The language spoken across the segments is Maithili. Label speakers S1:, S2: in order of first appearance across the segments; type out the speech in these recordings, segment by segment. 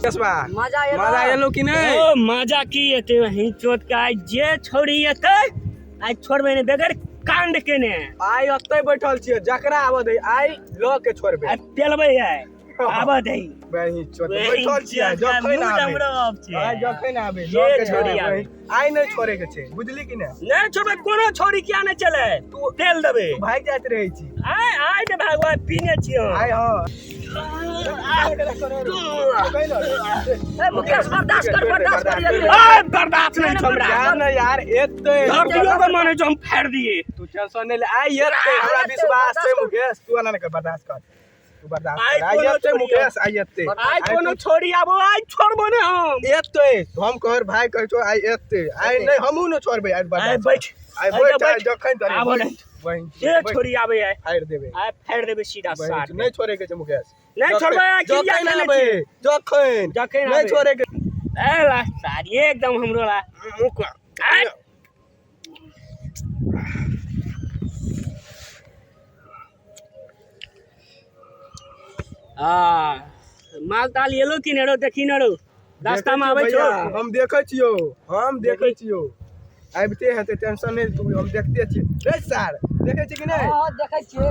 S1: मुकेशबा
S2: मजा एलो।
S1: मजा एलो कि नहि?
S3: ओ मजा की एते वही चोट के आइ जे छोड़ी एते आइ छोड़बै ने बगैर कांड केने।
S1: आइ ओतै बैठल छियै, जकरा आबऽ दे आइ लऽ के छोड़बै।
S3: आइ पेलबै आइ आबऽ दे।
S1: बही चोट बैठल छियै, जखन आबे आइ जखन आबे
S3: जे
S1: लऽ के
S3: छोड़ी
S1: छोड़बै।
S3: आबे।
S1: आइ नहि छोड़े के छै, बुझली कि नहि?
S3: नहि छोड़बै कोनो छोड़ी किया नहि चले,
S1: तू
S3: तेल देबै।
S1: तू भागि जाइत रहै छी।
S3: आइ आइ ने भागवा पीने छियै।
S1: आइ हँ।
S2: ए मुकेश बर्दाश्त कर, बर्दाश्त कर जल्दी।
S3: आइ बर्दाश्त नहीं छौ हमरा।
S1: यार नहीं यार, एते
S3: धरतियो के माने जो हम फाड़ दिए।
S1: तू टेंशन नहीं ले, आइ एते हमरा विश्वास छै मुकेश, तू एना नहि कर, बर्दाश्त कर, तू बर्दाश्त
S3: आइ
S1: कर। आइ
S3: कोनो
S1: एते
S3: छोड़ी
S1: मुकेश, आइ एते।
S3: आइ कोनो छोड़ी आबो, आइ छोड़बो ने हम।
S1: एते हम कहर भाई कहै छौ आइ एते, आइ नहि हमहूँ नहि छोड़बै आइ
S3: आइ
S1: बर्दाश्त।
S3: बैठ,
S1: आइ
S3: आइ
S1: बैठ, आइ
S3: बैठ।
S1: जखन तरी
S3: आबो
S1: बैठ,
S3: नहि।
S1: बहिन,
S3: जे
S1: बैठ,
S3: छोड़ी आबे आइ
S1: फाड़ि देबै,
S3: आइ फाड़ि देबै सीधा
S1: बहिन,
S3: साथ।
S1: नहि छोड़े के छै मुकेश।
S3: नहि छोड़बै आइ, किया
S1: जखन
S3: खेले
S1: आबै,
S3: छियै?
S1: जखन
S3: जखन
S1: नहि
S3: आबै।
S1: छोड़े के।
S3: ए ला सारी एकदम हमरो ला। आइ। हाँ, माल ताल एलो कि नहि रौ? देखी न रौ, रास्ता में आबै छौ।
S1: भैया, हम देखै छियौ, हम देखै छियौ, आबिते हेतै, टेंशन नहि तू, हम देखते छियै। रे सार, देखै छी कि नहि?
S2: हँ, देखै छियै।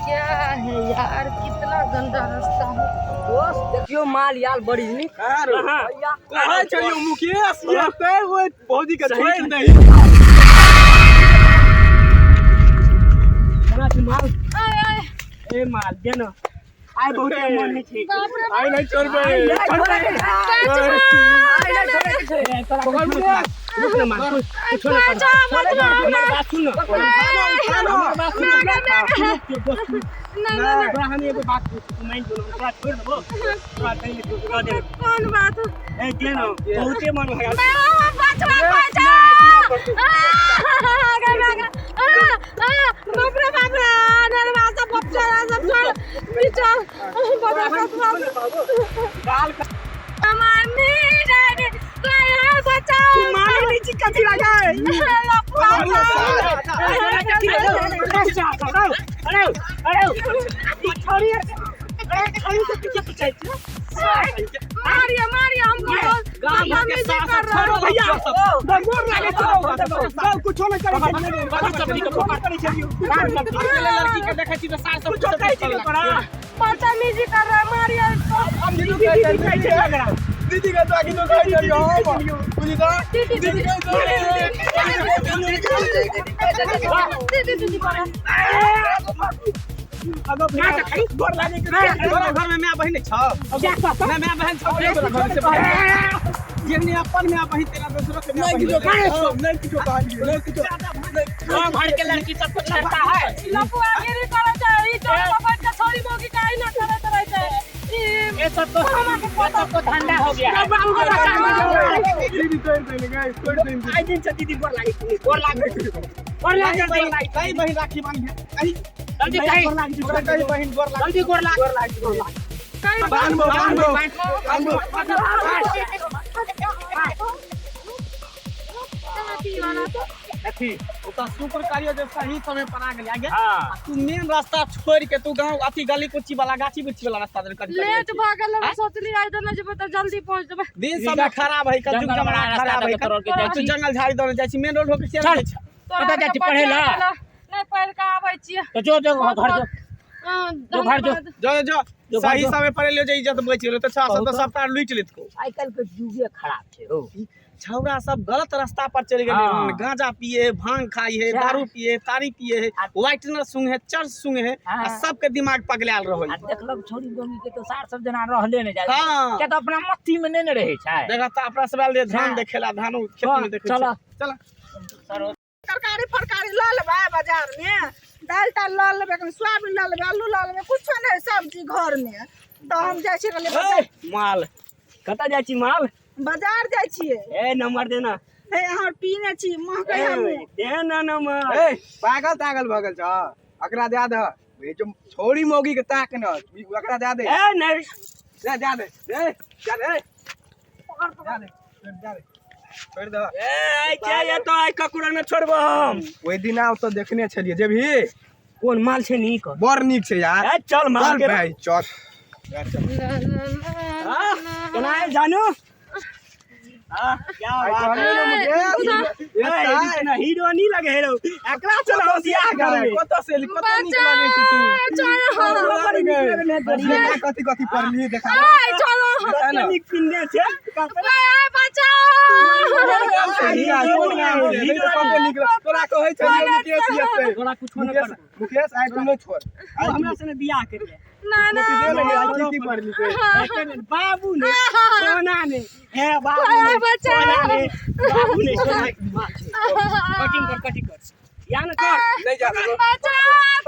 S4: क्या है यार, कितना गंदा रास्ता है।
S2: दोस्त देखियो माल यार बड़ी नीक।
S1: आरो
S3: हाँ।
S2: भैया
S1: कहै छलियौ मुकेश एते ओइ भौजी के
S3: सही
S1: छोड़ि
S3: कहै।
S1: दही।
S3: केना छै माल?
S4: आय आय।
S3: ए माल दे न, आइ बहुते मन होइ छै।
S4: बाप रे
S1: आइ नहि छोड़बै।
S2: आइ नहि छोड़ै के छै।
S3: ए, तोरा कुछो नहि करब। रुक न माल, कुछो नहि करब।
S4: बचाओ, बचाओ
S3: हमर बात सुन न। हमर बात सुन न। दोस्त, सुन।
S4: ना ना ना।
S3: तोरा हम एगो बात पूछू, तू मानि जो न, हम तोरा छोड़ि देबो। तोरा कहि नहि देबो, दऽ देबो।
S4: कौन बात?
S3: ए, दे न, बहुते मन भए गेल।
S4: बचवा बचाओ। बाप रे बाप रे, नरवा सब बच्चा सब छोड़ पीछा बचा।
S3: गाल
S4: मामी डैडी कोई बचाओ।
S3: मानै नहि छी कथी लगाए। अरे अरे ई छोड़ी, अरे छोड़ी के पीछे पीछे
S4: मारिए मारिए हमको, बहुत
S3: गाँव भर के
S4: बदतमीजी
S3: सास
S4: कर रहा
S3: छोड़ो
S4: है।
S3: भैया, गोर लागे छौ, गाँव कुछो नहि करै छै, कुछो नहि करै छै।
S5: लड़की के देखै छी तऽ सार सब
S3: कुछो कहै छै तोरा?
S4: बदतमीजी कर रहा है, मारिए इसको।
S3: दीदी दीदी कहै छै एकरा।
S1: दीदी के तो आगे तो कहै छलियौ हम, बुझी तऽ
S4: दीदी
S1: दीदी
S4: दीदी
S1: कहै छलियौ।
S4: दीदी दीदी करो।
S3: अगो भैया गोर लागे के
S5: तोरा घर में माय बहिन छौ?
S3: क्या कहता?
S5: नहि माय बहिन छौ तोरा घर से? जेहने अपन माय बहिन तेना दोसरो के माय
S1: नहि
S5: बहिन।
S1: किछो कहलियै, नहि किछो कहलियै, नहि किछो।
S5: गाँव भर के लड़की सबको छेड़ता है।
S4: लफुआगिरी करै छै ई, चोर पकड़ के छोरी मौगी काहे ना करैत रहै छै ई।
S5: ये सब तो, ये सब तो धंधा हो गया है।
S3: बाबू के बच्चा।
S1: दीदी तोड़ि देने गई, तोड़ि देने।
S3: आइ दिन से दीदी गोर लागे छै, गोर लागे, गोर लागे,
S5: कहीं बहिन, कहीं बहिन राखी बांधी है कहीं? जल्दी
S3: भैया
S5: कहीं
S3: गोर लागे छै।
S5: ओकरा कहीं बहिन गोर लाग,
S3: जल्दी गोर लाग, गोर लाग, गोर लाग।
S4: कहीं
S1: बान्हबो, बान्हबो, बान्हबो।
S5: देखी, ओकरा शुक्र करियो जे सही समय पर आ गेल आगे।
S3: हाँ।
S5: तू मेन रास्ता छोड़ के तू गांव अथी गली कुची वाला गाछी वृक्षी वाला रास्ता दे कर
S4: लेट भऽ गेल, हम सोचली आइ तऽ नहि जेबै तऽ जल्दी पहुँच जेबै।
S5: दिन समय खराब है, कल जुग जमाना खराब है। तू जंगल झाड़ी दने जाइ छी, मेन रोड होके चल जाइ छी।
S4: तोरा
S6: कतऽ जाइ छी पढ़ै लए?
S4: नहि, पढ़ि कऽ आबै छियै।
S6: तो जो जो घर जो।
S4: हँ,
S6: जो घर जो।
S4: धन्यवाद।
S5: जो जो
S6: जो
S5: सही
S6: जो।
S5: समय पर एलियो जे इज्जत बचि गेलो, तऽ छह सब तऽ सबटा लूटि लेतको।
S2: आइ काल्हि के युगे खराब छै हौ।
S5: छौड़ा सब गलत रास्ता पर चलि गेलै
S6: हाँ।
S5: हन। गांजा पिए है, भांग खाई है,
S2: सएह।
S5: दारू पिए है, तारी पिए है, व्हाइटनर सूंघे है, चरस सूंघे है, आ
S2: हाँ।
S5: सबके दिमाग पगलायल रहल।
S2: आ देखलक छोरी गोमी के तऽ सार सब जेना रहले नहि जाइ।
S5: हाँ।
S2: किया तऽ अपना मस्ती मे नहि ने रहै छै।
S5: देखा तऽ अपना सब आयल रहियै धान
S2: हाँ।
S5: देखे ला, धानो खेत में देखै
S2: चल।
S5: चल।
S7: तरकारी फरकारी लऽ लेबै बाजारमे, दालि तालि लऽ लेबै, कनि सोयाबीन लऽ लेबै, आलू लऽ लेबै, कुछो नहि सब्जी घरमे, तऽ हम जाइ छियै कहलियै बाजार।
S3: ए, माल कतऽ जाइ छी माल?
S7: बाजार जाइ छियै।
S3: ए, नंबर देना।
S7: हे, अहाँ पीने छी महकै।
S3: ए,
S7: हमहूँ
S3: दे ना नंबर।
S1: ए पागल तागल भऽ गेल छ? एकरा दए दह, ई जो छौड़ी मौगी के ताक न, एकरा दए दे।
S3: ए नहीं।
S1: दे, दए दे, ए दए दे, दए दे, दए दे। छोड़ि दह।
S3: ए आइ के एतौ, आइ ककरो नहि छोड़बो हम।
S1: ओहि दिना ओतऽ देखने छलियै, जेबही?
S3: कोन माल छै नीक?
S1: बड़ नीक छै यार।
S3: ए चल माल
S1: चल
S3: के
S1: भाइ, चल।
S3: हाँ, केना है जानू? हाँ, क्या
S1: आइ
S3: बात
S1: कहलियै
S3: है?
S1: ने मुकेश,
S3: ए,
S1: एतै।
S3: ना हीरो नहीं लगे हेरो। एकरा चल हम बियाह करबे।
S1: कतऽ से एली? कतऽ नीक लगै छै तू?
S4: चलो।
S3: बड़ नीक लगे ने तोरी।
S1: देखा कथी कथी पढ़ली, देखा।
S4: ए, चलो।
S1: देखा
S3: कते
S1: ने।
S3: नीक पिन्ने छै।
S4: ए, बचाओ।
S1: कोन गाम से एली? कोन गाम से? नहीं तऽ कते नीक तोरा कहै छलियौ मुकेश एतै।
S3: तोरा कुछो नहि
S1: मुकेश
S3: करबो।
S1: मुकेश, आइ तू नहि छोड़।
S3: तू हमरा संगे बियाह करिहे।
S4: ना ना।
S1: कॉपी दे ने, आइ की की पढ़ली से?
S3: एके ने बाबू ने सोना ने, हे बाबू ने
S4: बचाओ।
S3: सोना ने, बाबू ने सोना। कटिंग कर, कटिंग कर, या न कर।
S1: नहि जा।
S4: बचाओ।